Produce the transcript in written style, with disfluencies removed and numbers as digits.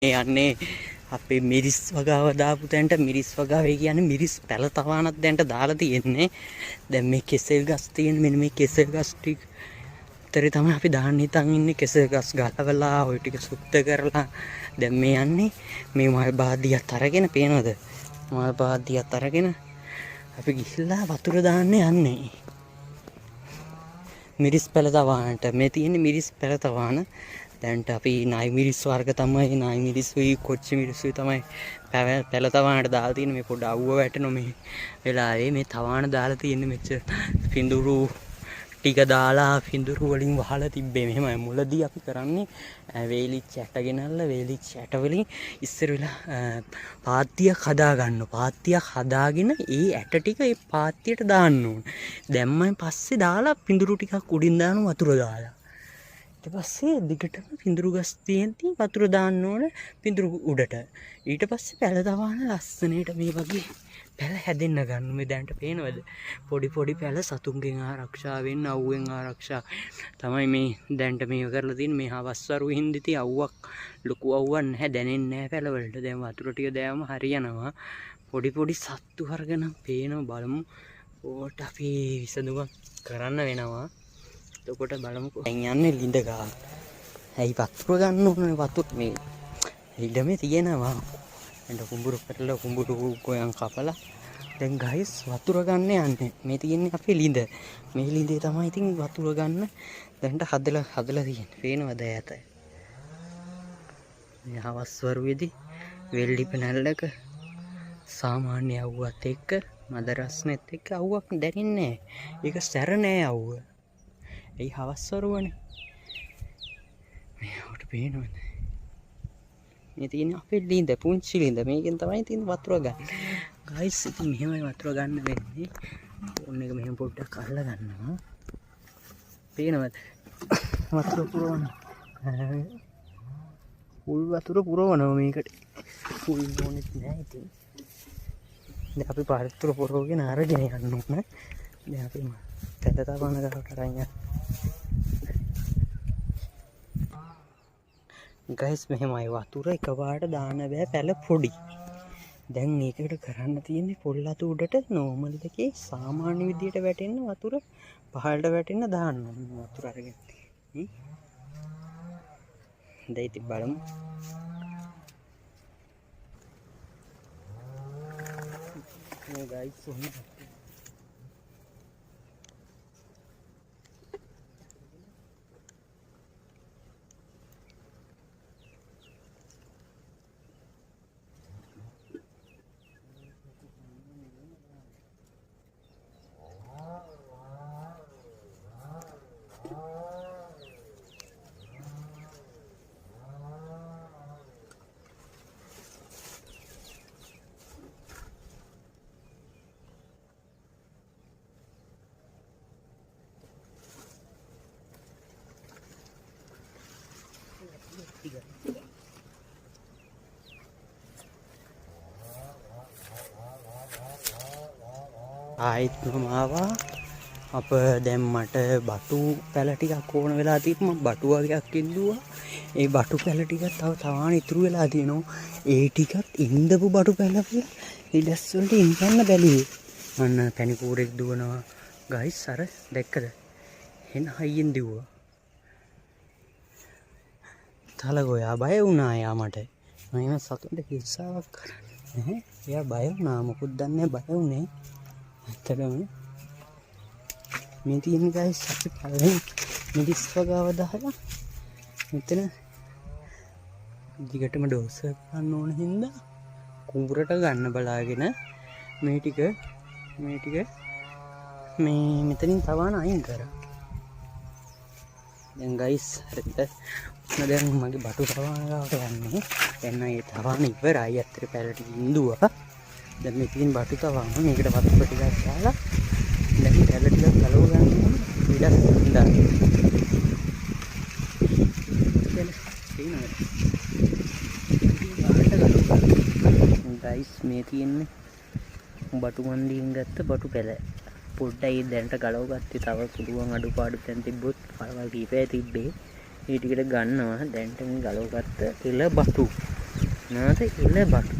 යන්නේ අපේ මිරිස් වගාව දාපු තැනට. මිරිස් වගාව ඒ කියන්නේ මිරිස් පැල තවානක් දැන්ට දාලා තියෙන්නේ. දැන් මේ කෙසෙල් ගස් තියෙන මෙන්න මේ කෙසෙල් ගස් ටික විතරේ තමයි අපි දාන්න හිතන් ඉන්නේ. කෙසෙල් ගස් ගලවලා ඔය ටික සුද්ධ කරලා දැන් මේ යන්නේ මේ මල් බාදියත් අරගෙන, පේනවද? මල් බාදියත් අරගෙන අපි ගිහිල්ලා වතුර දාන්න යන්නේ මිරිස් පැල තවානට. මේ තියෙන්නේ මිරිස් පැල තවාන. දැන්ට අපි නයි මිරිස් වර්ග තමයි, නයි මිරිසුයි කොච්චි මිරිසුයි තමයි පැල තවානට දාලා තියෙන්නේ. මේ පොඩ අවුව වැටෙන මේ වෙලාවේ මේ තවාන දාලා තියෙන්නේ. මෙච්චර පිඳුරු ටික දාලා පිඳුරු වලින් වහලා තිබ්බේ. මෙහෙමයි මුලදී අපි කරන්නේ, වේලිච්ච ඇට ගෙනල්ලා වේලිච්ච ඇට වලින් ඉස්සර වෙලා පාත්තියක් හදා ගන්නවා. පාත්තියක් හදාගෙන ඒ ඇට ටික ඒ පාත්තියට දාන්න ඕන. දැම්මයින් පස්සේ දාලා පිඳුරු ටිකක් උඩින් දාන වතුර දාලා. ඊට පස්සේ දිගටම පිඳුරු ගස් තියෙද්දි වතුර දාන්න ඕන පිඳුරු උඩට. ඊට පස්සේ පැල තවාන ලස්සනට මේ වගේ පැල හැදෙන්න ගන්න. මේ දැනට පේනවද? පොඩි පොඩි පැල සතුන්ගෙන් ආරක්ෂා වෙන්න, අවුවෙන් ආරක්ෂා තමයි මේ දැනට මේව කරලා තියෙන්නේ. මේ හවස් වරුවේ හින්දා ඉතින් අවුවක් ලොකු අවුවක් නැහැ, දැනෙන්නේ නැහැ පැලවලට. දැන් වතුර ටික දැම්ම හරියනවා. පොඩි පොඩි සත්තු වර්ග නම් පේනවා. බලමු. ඕකට අපි විසඳුමක් කරන්න වෙනවා. එතකොට බලමුකෝ. දැන් යන්නේ ලිඳ ගාව. ඇයි වතුර ගන්න ඕනේ? වතුර මේ ඉඩමේ තියෙනවා. එන්න කුඹුරු පෙරලා කුඹුරු ගොයන් කපලා දැන් ගයිස් වතුර ගන්න යන්නේ. මේ තියෙන්නේ අපේ ලිඳ. මේ ලිඳේ තමයි ඉතින් වතුර ගන්න දැන්ට හදලා හදලා තියෙන්නේ. පේනවද ඈත? මේ හවස් වරුවේදී වෙල්ලිප නැල්ලක සාමාන්‍ය අවුවත් එක්ක මද රස්නෙත් එක්ක අවුවක් දැනෙන්නේ නෑ. ඒක සැර නෑ අවුව. ඇයි හවස් වරුවනේ. මේ ඔයාලට පේනවද? මේ තියෙන අපේ ලිඳ, පුංචි ලිඳ. මේකෙන් තමයි ඉතින් වතුර ගන්න. ගයිස් ඉතින් මෙහෙමයි වතුර ගන්න වෙන්නේ. ෆෝන් එක මෙහෙම පොඩ්ඩක් අල්ල ගන්නවා. පේනවද? වතුර පුරවන. ෆුල් වතුර පුරවනවා මේකට. ෆුල් ඕනෙත් නෑ ඉතින්. දැන් අපි වතුර පුරවගෙන අරගෙන යන්න ඕන. දැන් අපි තැද තවන ගාවට අරන් යන්න. ගයිස් මෙහෙමයි වතුර එකපාරට දාන්න බෑ, පැල පොඩි. දැන් ඒකට කරන්න තියෙන්නේ පොල් අතු උඩට නෝමල් එකේ සාමාන්‍ය විදියට වැටෙන්න වතුර පහළට වැටෙන්න දාන්න ඕනේ වතුර අරගෙන. දැන් ඉතින් බලමු. මේ ගයිස් ඔන්න ආයෙත් මම ආවා. අප දැන් මට බටු පැල ටිකක් ඕන වෙලා තිබ්බ. මම බටු වගේක් ඉල්ලුවා. ඒ බටු පැල ටිකක් තව තවාන ඉතුරු වෙලා තියෙනවා. ඒ ටිකත් ඉන්දපු බටු පැල කියලා ඉඩස් වලට ඉන්දන්න බැලුවේ. මන්න පැණි කූරෙක් දුවනවා ගයිස්. අර දැක්කද? එන හයියෙන් දිව්වා. තලගොයා බය වුණා එයා මට. මම එහෙම සතුන්ට හිංසාවක් කරන්නේ නැහැ. එයා බය වුණා. මොකුත් දන්නේ නැහැ බය වුණේ. ඇත්තටම මේ තියෙන ගයිස් අපි පළවෙනි මිරිස් වගාව දාලා මෙතන දිගටම ඩෝස් ගන්න ඕන හින්දා කුඹුරට ගන්න බලාගෙන මේ ටික මේ මෙතනින් තවාන අයින් කරා. දැන් ගයිස් හරිද? ඔන්න දැන් මගේ බටු තවාන ගාවට යන්නේ. දැන් නම් ඒ තවාන ඉවරයි. ඇත්තට පැල ටික ඉඳුවා. දැන් මේ තියෙන බටු තවාන මේකට වතුර ටිකක් දාලා දැන් පැල ටිකක් ගලව ගන්න ඕන. ඊට පස්සේ ගයිස් මේ තියෙන්නේ බටු මන්දියෙන් ගත්ත බටු පැල. පොඩ්ඩයි දැනට ගලව ගත්තේ. තව පුළුවන් අඩුපාඩු තැන් තිබ්බොත් පළවල් කීපය තිබ්බේ. ඒ ටිකට ගන්නවා. දැනට මේ ගලව ගත්ත එළ බටු. නැවත එළ බටු.